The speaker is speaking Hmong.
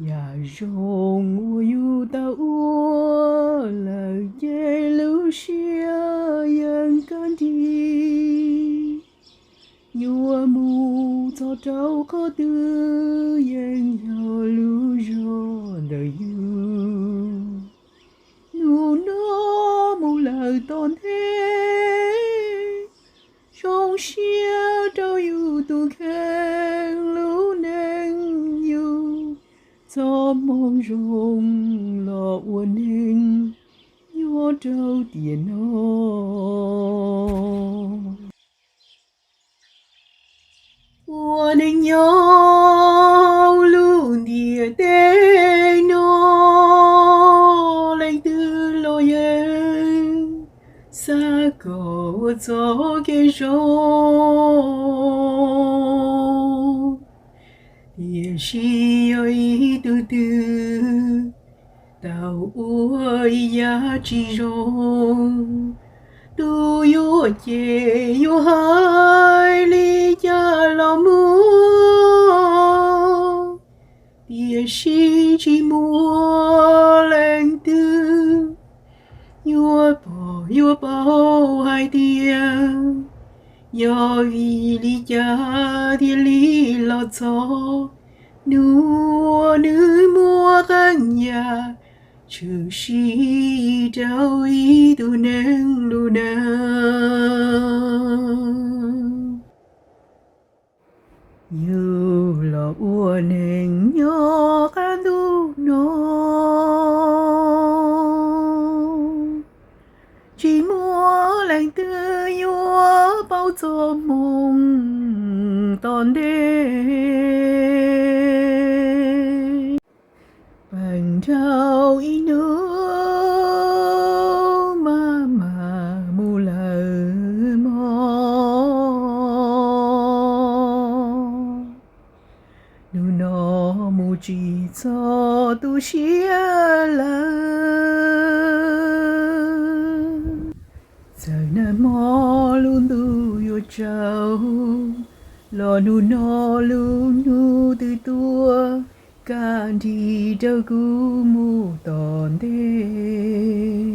Yam zoo uas yus tau ua lawm ces lub siab yeej kaj nrig. Yuav mus txog rau qhov twg yeej yog lub zog ntawm yus. Hnub no mus lawm tom ntej, zoo siab rau yus tus kheej lub neej yus txoj moo zoo los ua neeg nyob rau tiam no. Ua neeg nyob lub ntiaj teb no, leej twg los yeej xav kom ua txoj kev zoo, tiam sis yog ib tug twg tau ua ib yam tsis zoo, tus yuav cem yuav hais li cas los muaj, tiam sis tsis muaj leej twg yuav pom yuav paub hais tias yog vim li cas thiaj li los txog hnub uas nws muaj qee yam tshwm sim rau ib tug neeg lub neej. Yus los ua neeg nyob qab ntuj no, tsis muaj leej twg yuav paub txoj moo tom ntej. Peem dhau ib hnub maj mam mus lawm mog, hnub no mus tsis txog tu siab lawm. Txawm nag hmo lub ntuj yuav tsaus, los hnub no lub hnub twb tuaj, kaj nrig rau kuv mus tom ntej.